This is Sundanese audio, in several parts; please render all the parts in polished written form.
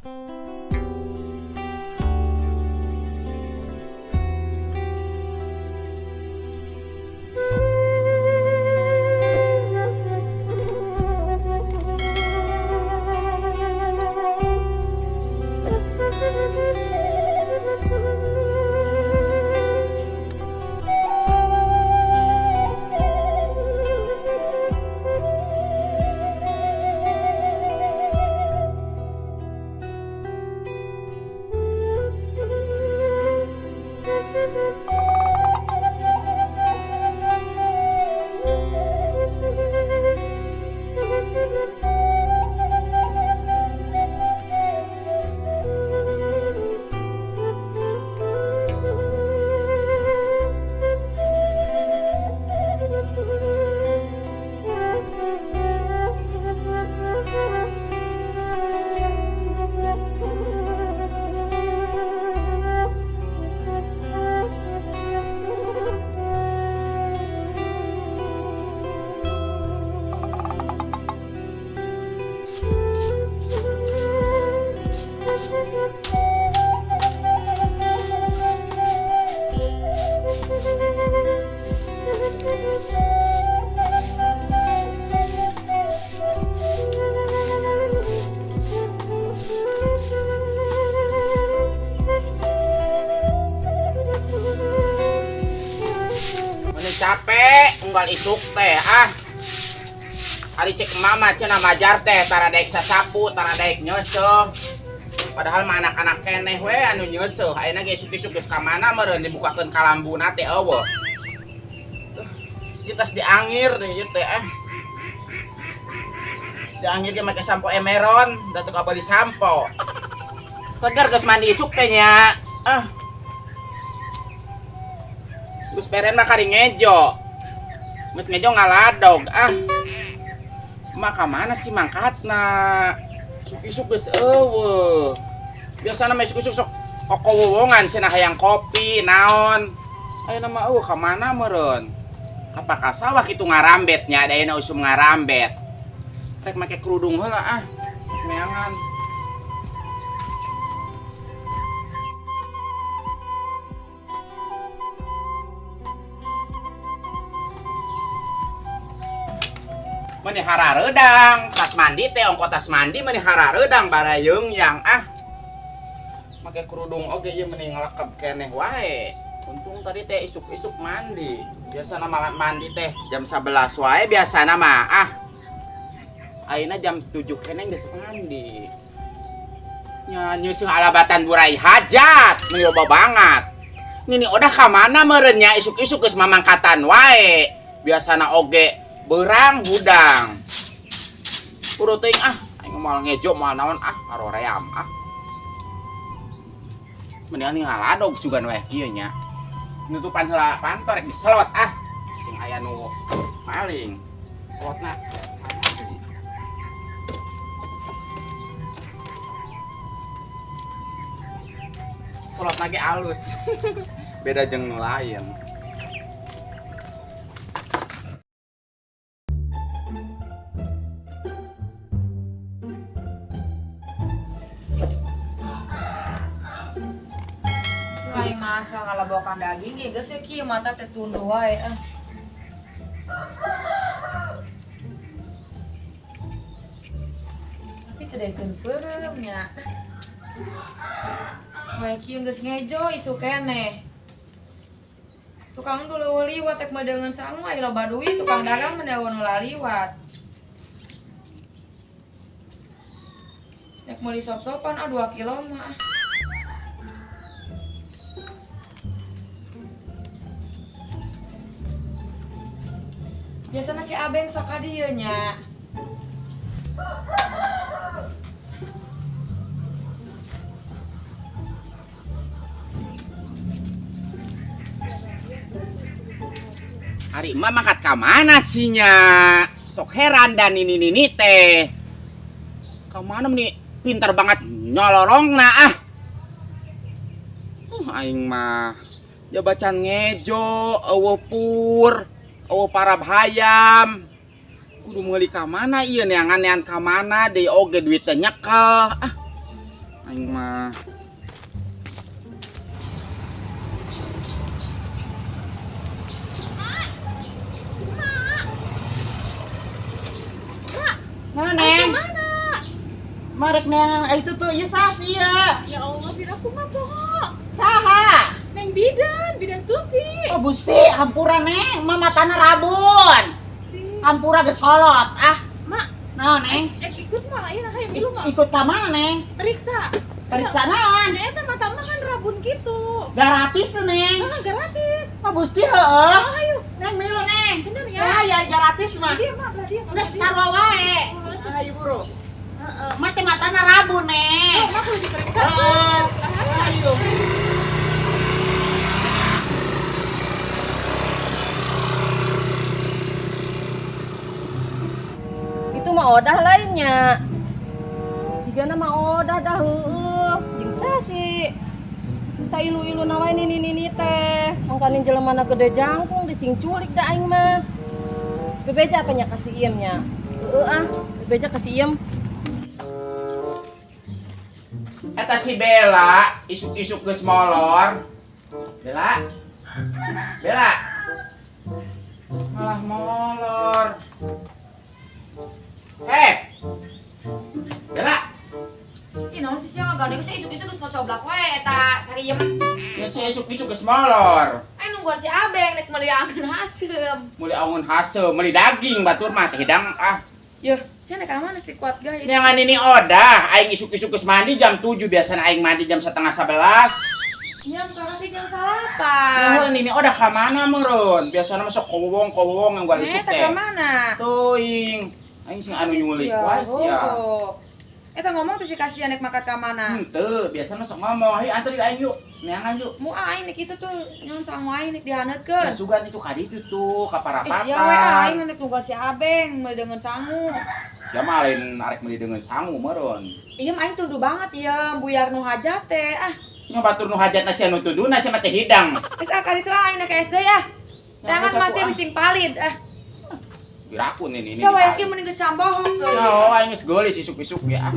Meni capek unggal isuk teh ah. Ari cek mama cenah majar teh tara daek sasapu, tara daek nyeuseuh. Padahal mah anak-anak keneh we anu nyeuseuh. Ayeuna ge isuk-isuk geus ka mana meureun dibukakeun kalambuna teh eueuh. Ieu tas diangir deh ieu teh ah. Diangir ge make sampo Emeron, da teu kabali sampo. Seger geus mandi isuk teh nya. Ah. Geus beren mah kari ngejo. Geus ngejo ngaladog ah. Maka mana sih mangkatna? Isuk-isuk geus eueuh. Biasana mah isuk-isuk sok okowowongan cenah hayang kopi naon. Ayeuna mah eueuh ka mana meureun? Apakah sawah kitu ngarambet nya da ayeuna usum ngarambet. Rek make kerudung heula ah. Meangan. Meni harareudang, tas mandi teh ongko tas mandi meni harareudang barayeung yang ah. Make kerudung oge ieu meni ngelekep keneh wae. Untung tadi teh isuk-isuk mandi. Biasana mah mandi teh jam 11 wae biasana mah ah. Ayeuna jam 7 keneh geus mandi. Nya nyeusuh alabatan burai hajat, meni loba banget. Nini odah ka mana meureun nya isuk-isuk geus mamangkatan wae. Biasana oge berang hudang. Puru teuing ah, aing moal ngejo moal naon ah, aroream ah. Mendingan ngaladog sugan wae kieu nya. Nutupan heula panto rek diselot ah. Sing aya nu maling. Selotna. Selot lagi alus. Beda jeung nu lain. Aing masa ngalabokan daging ge geus kieu mata teh tunduh wae ah. Tapi teu daekeun peureum nya. Wae kieu geus ngejo isuk keneh. Tukang dulu liwat tek medeungeun sangu aya loba duit tukang dagang mah daun laliwat. Tek meuli sop-sopan ah 2 kilo mah. Biasana si Abeng sok ka dieu nya. Ari emak mangkat ka mana sih nya? Sok heran dan nini-nini teh. Ka mana meni pintar banget nyolorongna ah. Aing mah ya bacan ngejo, eueuh pur, eueuh parab hayam. Kudu meuli ka mana ieu neangan-neangan ka mana deui oge duit teh nyekel. Ah. Aing mah. Nah, Neng. Marek neng itu tuh ieu sasi ya. Ya Allah, biar aku mah bohong. Saha? Neng bidan, bidan Susi. Oh Gusti, hampura Neng, mah matana rabun. Gusti. Hampura geus kolot. Ah, Mak, naon Neng? Ikut mah lain hayu milu mah. Ikut ka mana Neng? Periksa. Periksa naon? Nah, eta mata mah kan rabun gitu. Gratis tuh Neng. Heeh, gratis. Oh Gusti heeh. Oh, ayo. Neng milu Neng. Bener ya? Ya, ya gratis mah. Dia mah, belah dia. Geus sarua wae. Ayo buru. Heeh, mah teh matana rabun Neng. Oh, mah kudu diperiksa. Heeh. Ayo. Itu mah odah lainnya. Jigana mah odah dah heueuh jeung sasi. Sailu-ilu na wae nini-nini teh. Mangkaning jelema na gede jangkung dising culik da aing mah. Bebeja apa nya ka si Iem nya? Heueuh ah, bebeja ka si Iem. Eta si Bella isuk-isuk geus molor. Bella. Bella. Malah molor. Hei. Bella. Ih, naon sih sia ngagadeg sih isuk-isuk geus ngocoblak wae eta sariem. Ya si isuk-isuk geus molor. Aing nungguan si Abeng nek meuli angeun haseum. Meuli angeun haseum, meuli daging batur mah teh hidang ah. Yuh, sia nek ka mana si kuat guys? Nyangan ini odah, aing isuk-isuk geus mandi jam 7, biasana aing mandi jam 10:30. Nya buka kaki jam 8. Oh, ini odah ka mana meureun? Biasana mah sok kowong-kowong yang gua isuk teh. Ka mana? Teuing. Aing sing anu nyulik wae sia. Eta ngomong tuh si kasihan nek makat ka mana? Henteu, biasana sok ngomong, "Hayu antar yuk aing yuk." Neangan yuk. Mu aing nek itu tuh nyon sangu aing nek dihaneutkeun. Ya sugan itu ka ditu tuh, ka parapatan. Sia we aing nek nungguan si Abeng meuli deungeun sangu. Ya mah lain arek meuli deungeun sangu meureun. Ieu mah aing tunduh banget ieu buyar nu hajat teh ah. Nya batur nu hajatna sia nu tuduna sia mah teh hidang. Geus ah ka ditu ah aing nek SD ah. Tangan masih bising palid ah. Birakun ini. Sia wae kieu mending geus cambohong. Oh, aing geus geulis isuk-isuk ya ah.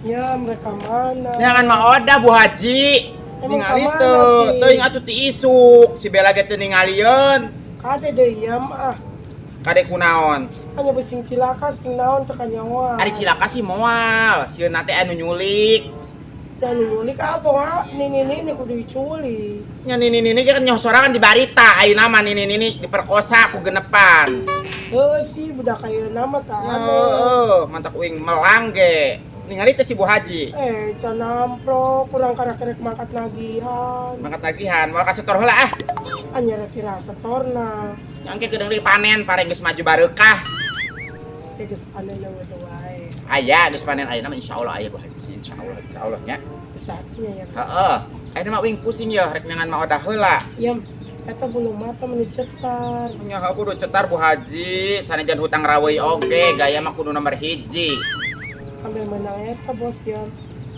Ya, mereka mana? Jangan mah odah Bu Haji. Ningali teu, teuing atuh ti isuk. Si Bella ge teu ningalieun. Kade deui ieu mah. Kade kunaon? Hanya besing cilaka sing naon teu kanyahoan. Ari cilaka sih moal, sieun teh anu nyulik. Dan nyulik apa nini-nini kudu diculik. Nya nini-nini ge kan nyoh sorangan di barita, ayeuna mah nini-nini diperkosa ku genepan. Heuh sih budak ayeuna mah tah aneh. Heeh, mantak uing melang ge. Ningali teh si Bu Haji. Can nampro, kurang karek-karek mangkat nagihan. Mangkat nagihan, moal ka setor heula ah. Anya rek setorna. Nyangke kedeung deui panen, pareng geus maju bareukah. Geus panen we wae. Aya geus panen ayeuna mah insyaallah aya Bu Haji, insyaallah insyaallah nya. Besarnya ya. Heeh. Ayeuna mah uing pusing yeuh rek neangan mah odah heula. Iya, eta bulu mata meni cetar. Nya kudu cetar Bu Haji, sanajan hutang raweuy oge, gaya mah kudu nomor 1. Ambil menang eta bos ya.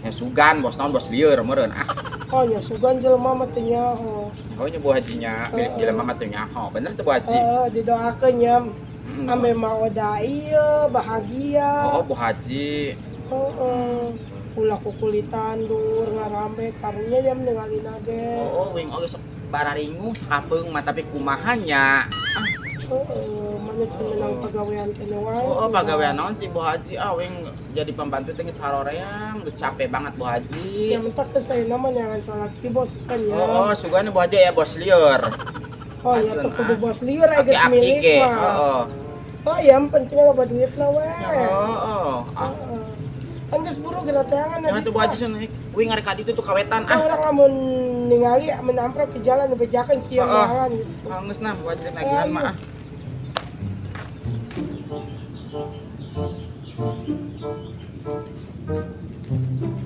Ya sugan bos naon bos lieur meureun ah. Oh nya sugan jelema mah teu nyaho. Oh nya Bu Hajinya, milik jelema mah teu nyaho. Bener teu Bu Haji? Heeh, didoakeun nya. Ambe mah oda ieu bahagia. Oh, Bu Haji. Heeh. Ulah kukulitan dur ngarambe karunya jam ningalina ge. Oh, wing oge sok bararingung sakapeung mah tapi kumaha nya. Ah. Heeh, mana can menang pagawean keneh wae. Oh, pagawean naon sih Bu Haji? Ah, wing jadi pembantu teh geus haroream, geus capek banget Bu Haji. Ya mentak ke saya mah jangan salah ki bos kan ya. Oh, sugane Bu Haji ya bos lieur. Oh, ya tuh kudu bos lieur aya geus milik mah. Heeh. Oh, yang penting loba duit lah we. Heeh. Ah. Kan geus buru geura teangan. Jangan tuh Bu Haji sun wing arek ka ditu tuh kawetan ah. Orang lamun ningali menamprok di jalan bejakan sia jalan gitu. Ah, geus nah Bu Haji nagihan mah ah.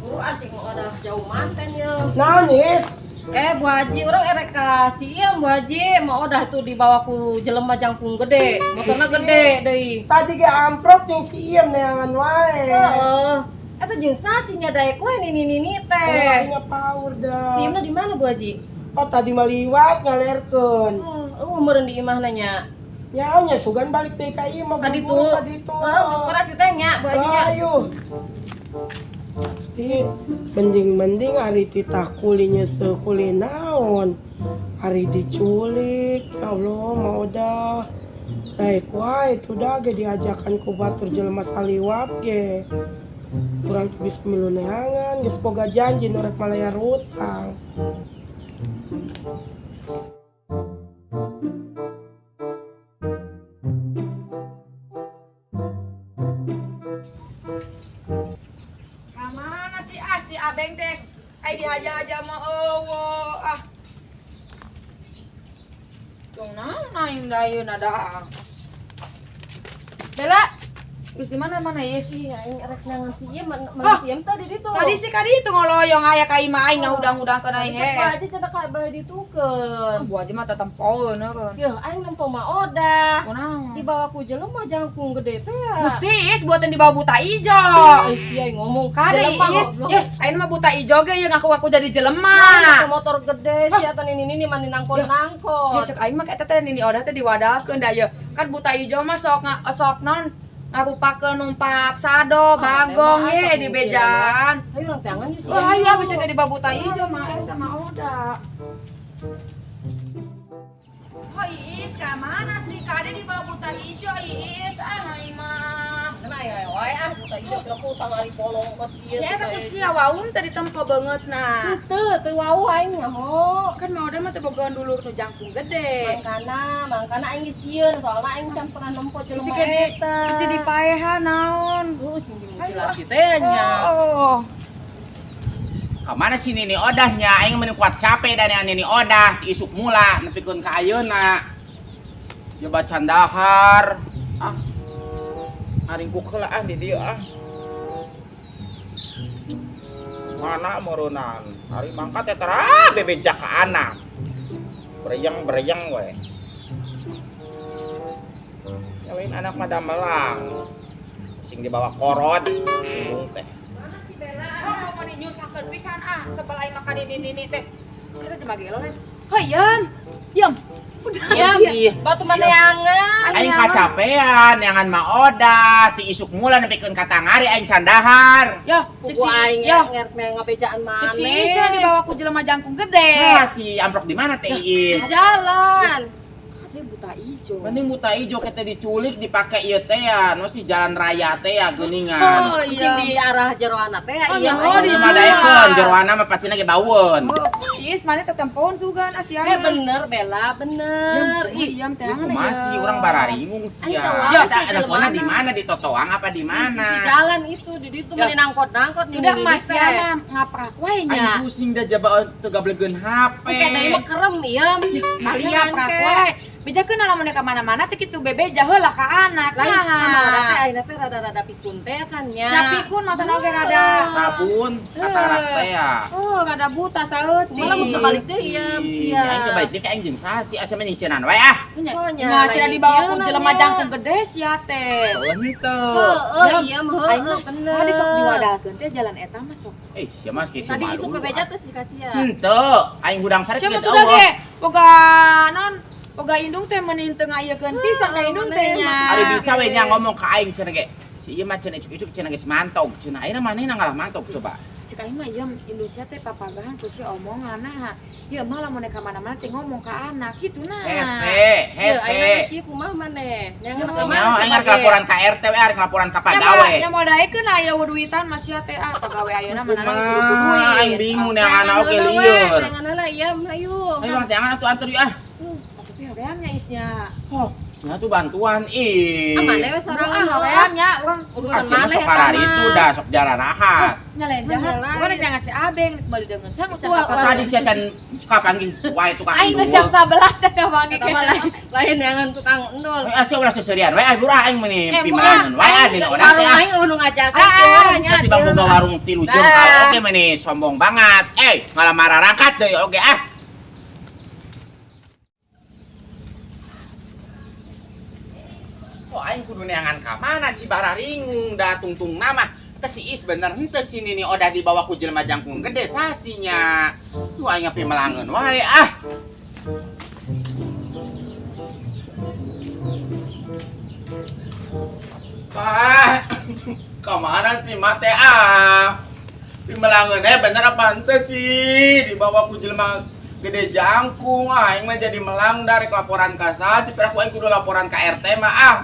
Buru asing mau odah jauh manten ya. Naon, Is? Bu Haji, urang erek ka si Iem Bu Haji, mau udah tuh dibawa ku jelema jangkung gede, motorna gede deui. Tadi ge amprok jeung si Iem neangan wae. Heeh. Eta jeung sasi nya daek we nini-nini teh. Oh, aing power dah. Si Iemna di mana Bu Haji? Oh, tadi mah liwat ngalerkeun. Oh, meureun di imahna nya. Nya nya sugan balik deui ka imah Ka ditu. Ka ditu. Heeh, kurang diteh nya Bu Haji nya. Ayo. Pasti mending-mending ari titah kulinya sekuli naon. Ari diculik, ya Allah mau dah. Daek wae itu dah ge diajakan ku batur jelema saliwat ge. Kurang bisa milu neangan, geus boga janji nu rek malayar hutang. Kamana sih ah si Abeng teh? Ai dihaja-haja mah eueuh ah. Jong naon aing da ayeuna da. Bella, Geus di mana-mana ieu sih? sih aing rek nangan si Iem, mana si Iem tadi ditu. Tadi sih kadi itu ngoloyong aya ka imah aing ngahudang-hudangkeun aing Tadi Bu hees. Haji cenah ka bade ditukeun. Bu Haji mah tetempoeun heukeun. Yeuh, aing nempo mah odah. Kunaon? Dibawa ku jelema jangkung gede teh ya. Gusti Is buatan dibawa buta ijo. Ai sia aing ngomong Kade jelema Is, goblok. eh aing mah buta ijo ge ieu ngaku-ngaku jadi jelema. Nah, motor gede sia teh nini nini mani nangkot-nangkot. Ya cek aing mah eta teh nini odah teh diwadalkeun da ieu. Kan buta ijo mah sok sok non ngarupakeun numpak sado, bagong ye di bejaan. Ayo urang teangan yuk sih. Wah, ayo bisa ke dibawa buta ijo mah eta mah odah. Oh Iis, ka mana sih? Kade dibawa buta ijo Iis. Ah aing mah. Emang ayo wae ah buta ijo kira ku utang ari bolong kos kieu. Ya eta ku sia waun tadi tempo banget nah. Teu, teu wau aing nyaho. Kan mau mah teu bogaan dulu nu jangkung gede. Mangkana aing geus sieun soalna aing can pernah nempo jelema Bisi ke eta. Bisi dipaehan naon. Heuh sing dimutilasi teh nya. Oh. Kamana si nini odahnya aing meni kuat capek dan nini odah ti isuk mula nepikeun ka ayeuna. Coba candahar. Ah. Aringkuk heula ah di dieu ah. Mana meureunnan? Ari mangkat teh tara bebeja ka anak. Bereyang-bereyang we. Yang lain anak mah damelang. Sing dibawa korot bingung teh. Mana si Bella? Oh, mau nyusahkeun pisan ah, sebel aing makan nini-nini teh. Sia teh jelema gelo lain. Hoyam. Yam. Udah. Yam, batu maneangan. Aing kacapean, neangan mah odah, ti isuk mula nepikeun ka tangari aing candahar. Ya, cek Pugu si aing ya, ngabejaan cek si maneh. Iis cenah dibawa ku jelema jangkung gede. Nah, si amprok di mana teh Iis? Jalan. Kade buta ijo. Mending buta ijo kita diculik dipake ieu teh ya, no si jalan raya teh ya geuningan. Oh Sing iya. di arah jeroana teh Oh, iya. nyaho di Mah daekeun jeroana mah pacina ge baueun. Oh, si Iis mana tetempoeun sugan asia. Eh bener Bella, bener. Ih, yam teh Ieu kumaha sih urang bararingung Aing sia. teu Ya, sih teleponnya jelema di mana di totoang apa di Di sisi mana? jalan itu di ditu Ya. meni nangkot-nangkot Udah nini mas teh. ya mah ngaprak wae Aing nya. pusing da jaba teu gablegeun HP. Oke, deui mah kerem ieu. Masih ngaprak wae. Bejakeun lamun ka mana-mana teh kitu bebeja heula ka anak. Lain Nah. teh ayeuna teh rada-rada pikun teh kan nya. Nah, pikun mah oge rada. Rabun katarak teh ya. Oh, rada buta saeutik. Malah mun kebalik teh ieu sia. Aing kebalik deui ka aing jeung saha sih asa mah jeung sieun wae ah. Oh, nya, Nah, cenah lain dibawa ku sieun jelema nya. jangkung gede sia teh. Heueuh henteu. Heeh, iya mah Aing heueuh mah bener. Tadi sok diwadalkeun teh jalan eta mah sok. Eh, sia mah kitu Tadi mah isuk dulu, bebeja ah. teh sih kasihan. Henteu, aing hudang sare Sia mah geus tuh eueuh. ge boga non boga indung teh meni teu ngayekeun pisan ka indung teh nya. Ari bisa we nya ngomong ka aing cenah ge. Si ieu mah cenah icuk-icuk cenah geus mantog. Cenah ayeuna manehna ngalah mantog coba. Cek aing mah ieu Indonesia teh papagahan ku si omongan nah. Ieu mah lamun ka mana-mana teh ngomong ka anak kitu nah. Hese, Ieu ayeuna hese. geus kieu kumaha maneh? Neangan ka Nyaho mana aing coba rek laporan ka RT we arek laporan ka Nya pagawe. nya moal daekeun aya duitan mah sia teh ah pagawe ayeuna mana kudu Kumaha duit. aing bingung neangan oge Neangan heula we, lieur. Neangan heula ieu hayu. Ayo bang teangan atuh anter yuk ah. Tapi hoream nya isnya. Oh, Nya tuh bantuan ih. Amane we sorangan hoream nya urang urusan maneh sok kararitu dah sok jararahat. Nya lain jahat. Urang rek ngasih abeng rek bali deungeun sangu can. Tadi sia can kapanggih wae tukang endul. Aing geus jam 11 sia kapanggih. Lain neangan tukang endul. Eh sia ulah seserian wae ah aing meuni pimelangeun wae ah dina urang teh. Warung aing nu ngajakan teh urang nya. Tibang boga warung 3 jengkal oge meuni sombong banget. Eh ngalamar rangkat deui oge ah. Oh, aing kudu neangan ka mana si bararingung da tungtung nama teh si Is bener henteu si Nini Odah dibawa ku jelema jangkung gede sasinya. Tuh aing ngapi melangeun wae ah. Pak, ka mana si mate ah? Pimelangeun bener apa henteu sih dibawa ku jelema gede jangkung aing mah jadi melang dari laporan ka saha si piraku aing kudu laporan ka RT mah ah.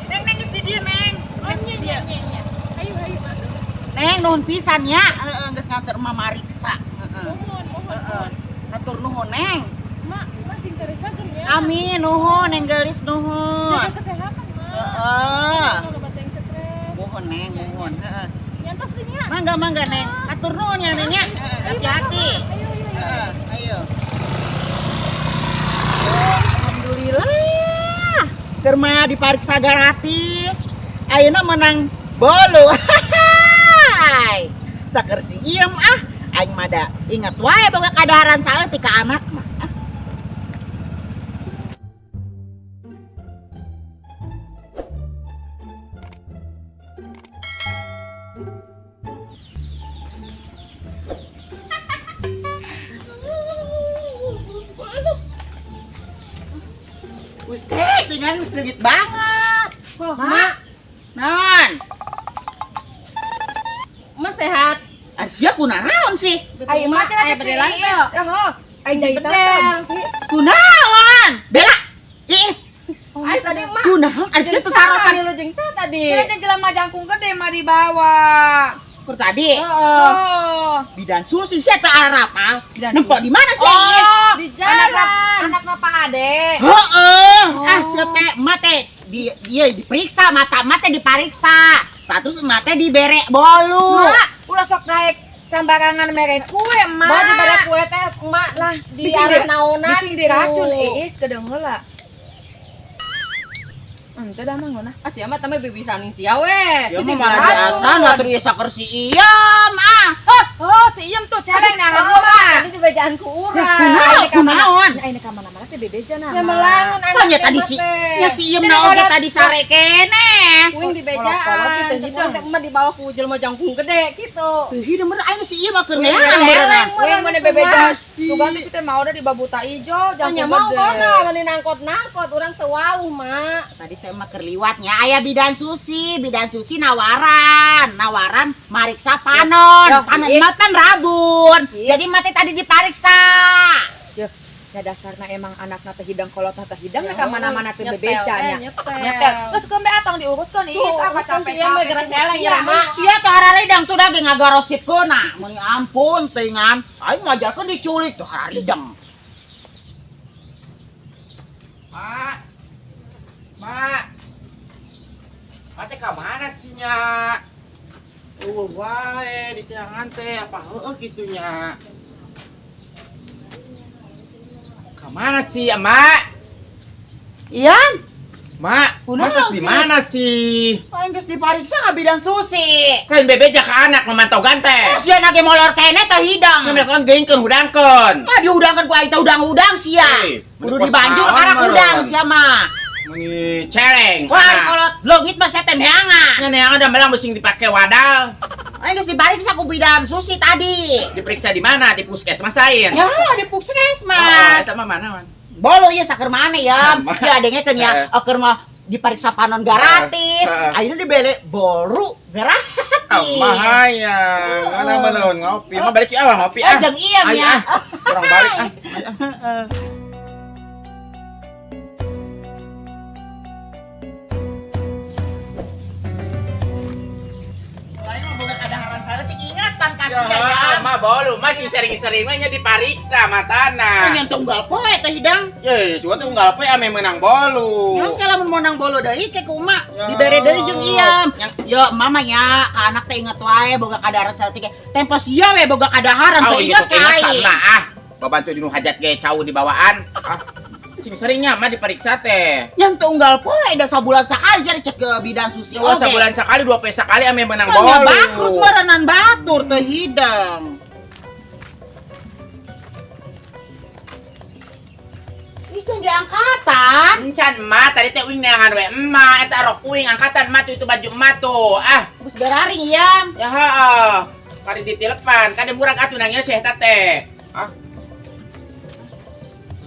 Neng, neng geus di dieu, Neng. Oh nya nya nya. Ayo ayo masuk. Neng nuhun pisan nya, heeh geus nganter emak mariksa. Heeh. Nuhun, nuhun. Hatur nuhun, Neng. Mak, masih cager nya. Amin, nuhun, Neng geulis nuhun. Jaga kesehatan, Mak. Heeh. Kalau teh stres. Nuhun, Neng, nuhun, heeh. Nyantos di nya. Mangga, mangga, Neng. Hatur nuhun ya, Neng nya. Hati-hati. Ayo, ayo, ayo. Ayo. Alhamdulillah. Keur mah dipariksa gratis. Ayeuna menang bolu. Saker si iem ah, aing mah da inget wae boga kadaharan saeutik ka anak mah. Gusti, dengan sedikit banget. Oh, Mak. Non. Mak sehat. Asia kunaon sih? Ayo mak cenah bedelan teu. Heeh. Ai jahitan. Kunaon? Bella. Iis. Ai tadi mak. Kunaon? Asia teu sarapan lu jeung sa tadi. Cenah jeung jelema jangkung gede mah dibawa. Kur tadi. Oh. Bidan susi sia teu arapal. Nempo di mana sih Iis? Di jalan. Anakna Pak Ade. Heeh. Ah sia teh emak teh di ieu diperiksa mata emak teh dipariksa. Tah terus emak teh dibere bolu. Mak, ulah sok naik sambarangan mere kue, Mak. Bawa dibere kue teh emak lah di arah naonan. Bising diracun Iis kedeung heula. Ente dah mah ngeunah. Ah sia mah teh bibisaning sia we. Sia mah malah diasan atur ieu saker si Iem ah. Oh, si Iem tuh celeng neangan mah. Tadi dibejaan ku urang. Kunaon? Ayeuna ka mana-mana teh bebeja nah. Nya melangeun anak. Nya tadi si nya si Iem na oge tadi sare keneh. Kuing dibejaan. Hidung teh mah dibawa ku jelema jangkung gede kitu. Teu hideung meureun aing si Iem mah keur neangan meureun. Kuing mun bebeja. Sugan teh teh mau da dibabuta ijo jangkung gede. Nya mau kona mani nangkot-nangkot urang teu wauh, Mak. Tadi teh mah keur liwat nya aya bidan susi nawaran, nawaran mariksa panon. Panon mah kan rabun. Jadi mah teh tadi dipariksa. Yeuh, nya dasarna emang anakna teh hidang kolotna teh hidang ka mana-mana teh bebeja nya. Nyetel. Geus keun atong diuruskeun ieu apa capek-capek gerak celeng ya, Mak. Sia teh hararidang tuh da ge ngagarosipkeun. Meuni ampun teuingan. Aing majarkeun diculik tuh hararidang. Mak. Mak. Mak teh ka mana sih nya? Eueuh wae di tiangan teh apa heueuh kitu nya. Ka mana sih, Mak? Iya. Mak, mak di mana sih? Aing geus dipariksa ka bidan susi. Lain bebeja ka anak memantau gante. Sia na ge molor keneh teh hidang. Nya kan geungkeun hudangkeun. Ah dihudangkeun ku aing teh udang-udang sia. Kudu dibanjur karak udang sia mah. Meni celeng. Wah, kalau leungit mah sia teh neangan. Nya neangan da melang bising dipake wadal. Aing geus dipariksa ku bidan susi tadi. Diperiksa di mana? Di puskesmas lain. Ya, di puskesmas. Oh, sama mana, Wan? Bolu ieu saker maneh ya. Ya dengekeun ya, keur mah dipariksa panon gratis. Ayeuna dibere bolu gratis. Mah ya, mana mana ngopi. Mah balik ya, ngopi ah. Jeung ieu ya. Kurang balik ah. bolu masih sering-sering we nya dipariksa matana. Nya tunggal poe teh hidang. Ye, cuma tunggal poe ame menang bolu. Yang lamun menang bolu deui ke kumaha? Dibere deui jeung iem. Yo mama nya ka anak teh inget wae boga kadaharan saeutik. Tempo sia we boga kadaharan teh inget ka aing. Ah, babantu dinu hajat ge cau dibawaan. Ah. Sing seringnya mah diperiksa teh. Yang tunggal poe da sabulan sakali jadi cek ke bidan Susi oge. Oh, sabulan sekali 2 poe sekali ame menang bolu. Bangkrut merenan batur teh hidang. Ih can diangkatan. Encan emak tadi teh uing neangan we emak eta rok uing angkatan emak tuh itu baju emak tuh. Ah, geus gararing ieu. Ya heeh. Kari ditelepan, kade murag atuh nang seh eta teh. Ah.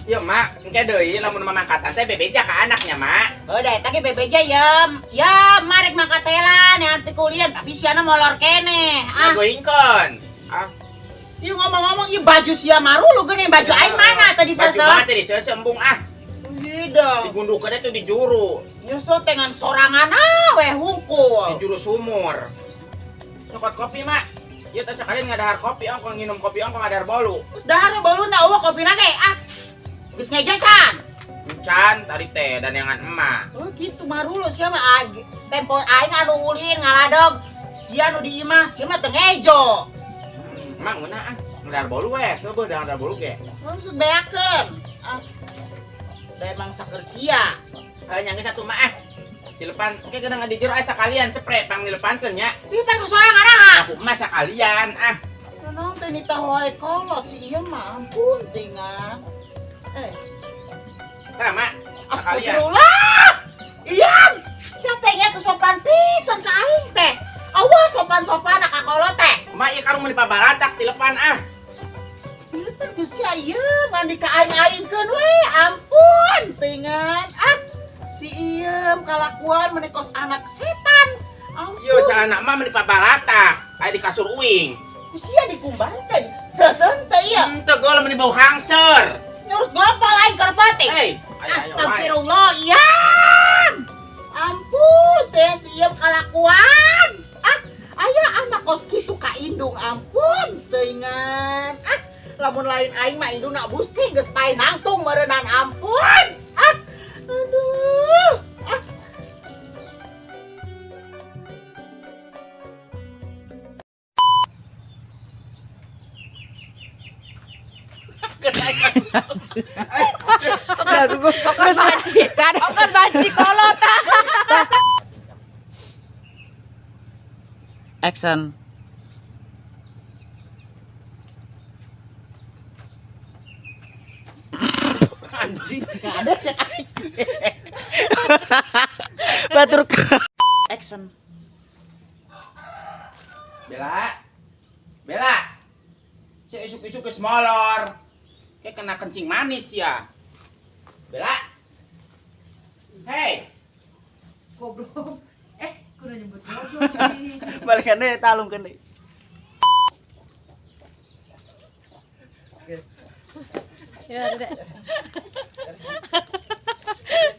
Iya mak, engke deui lamun mamangkatan teh bebeja ka anaknya mak. Heuh da eta ge bebeja ya. Ya marek makatelan yang teu kuliah tapi siana molor keneh. Ah goingkeun. Ah. Ieu ngomong-ngomong ieu baju sia marulu geuning baju aing mana tadi sese? Baju mana tadi sese embung ah. Hidang. Digundukeun teh di juru. Nyusul dengan sorangan ah we hungkul. Di juru sumur. Nyokot kopi mak. Ieu teh sakalian ngadahar kopi ongko nginum kopi ongko ngadahar bolu. Geus dahar boluna eueuh kopina ge ah. Geus ngejo can? Can tadi teh dan yang emak. Oh gitu marulu sia mah tempo aing anu ulin ngaladog. Sia nu di imah, sia mah teu ngejo. Emak ngeunah ah, ngadahar bolu we, coba dahar bolu ge. Maksud beakeun. Ah. Da emang saker sia. Heuh nya geus atuh mah ah. Dilepan engke geuna ngadi jero aya sakalian spray pang dilepankeun nya. Dilepan ku sorangan ah. Aku mah sakalian ah. Naon teh nitah wae kolot si ieu mah ampun tingan. Tah, Mak. Astagfirullah. Ian, sia teh nya tuh sopan pisan ka aing teh. Awas sopan-sopan ka kolot teh. Mak ieu karung mun dipabalatak dilepan ah. Dilepan ku sia ieu mandi ka aing-aingkeun we. Ampun tingan. Ah, si Iem kalakuan meni kos anak setan. Ampun. Ieu calana mah meni pabalatak, aya di kasur uing. Ku sia dikumbang teh. Seuseun teh ieu. Henteu gol meni bau hangser. Nyurut ngopal aing keur peuting. Hey, astagfirullah, Ian. Ampun teh si Iem kalakuan. Ah, aya anak kos kitu ka indung ampun teuingan. Ah, lamun lain aing mah indung nak busti geus pae nangtung meureunnan ampun. Ah, aduh. Ah. Okos banci kolot. Action. Anjing. Ada cek aing. Batur. Action. Bella. Bella. Si isuk-isuk geus molor. Kayak kena kencing manis ya. Bella. Hey. Goblok. Kudu nyebut goblok sih. Balikan deh, talungkeun deui. Geus. Ya, udah. Geus.